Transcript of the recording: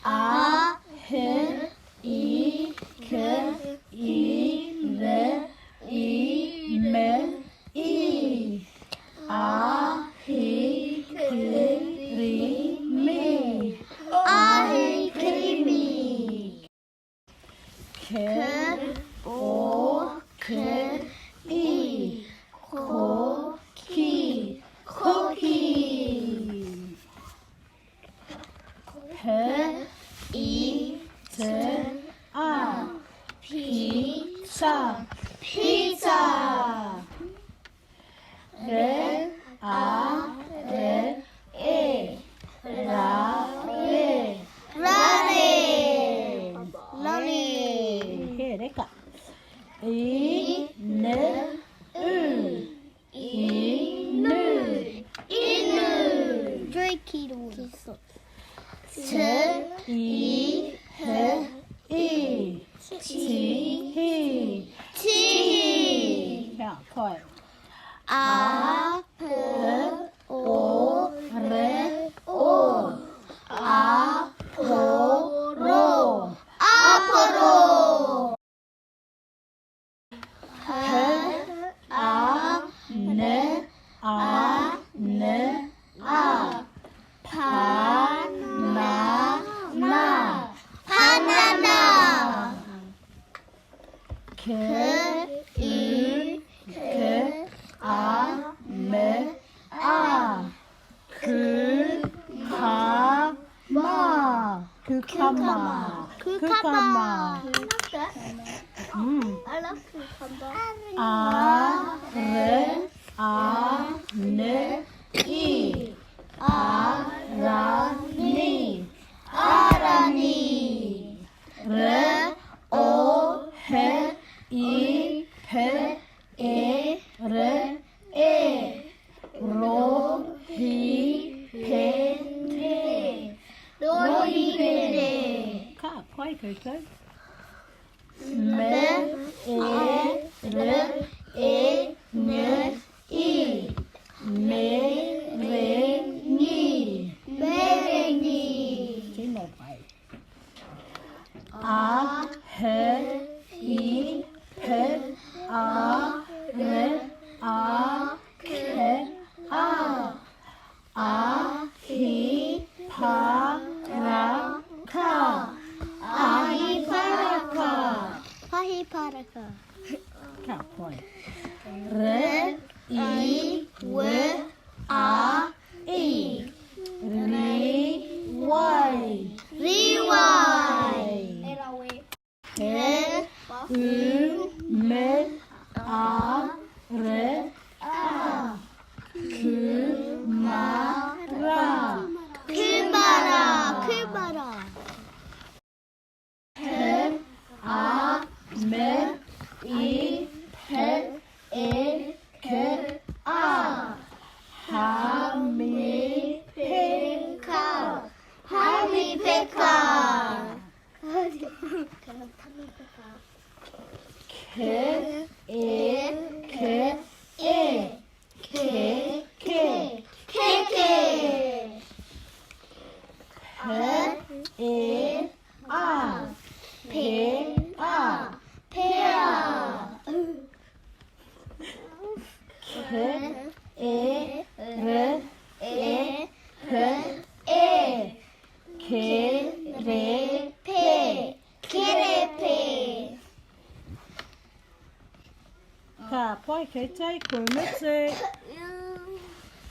A H I K I R I M I. A Hi K Ri Mi. Ahi Kirimi. K O K I. Ko ki. Koki. P I T A. Pizza. Pizza. R A R E. Rare. Rare. Lolly. He reka. I N U. Inu. Inu. Drake T I H I. Tihi. T Kia koe. A P O R O. A Po Ro. Aporo. P A N A N A. Pa na na. Banana. K U K A M A. Ku ka ma. Kukama. Kukama. Mm. I love cucumber. A R A N I. A ra ni. Arani. R O H I P E R E. Ro hi pe te. Rohi pere. Ka pai koutou. M E R E N I. Me re ni. Merengi. Tino pai. A H I P A R A K A. A hi pa ra ka. Ahi paraka. Ahi paraka. Ka pai. R I W A I. Ri wai. Riwai. H U M A R A. Ku ma ra. Kumara. Kumara. H A M I P E K A. Ha mi pe Ka. Hami peka. K E K E K K Keke. P E A P A Pea. K E R E P E K R P. Kerepe. Ka pai koutou, kua mutu.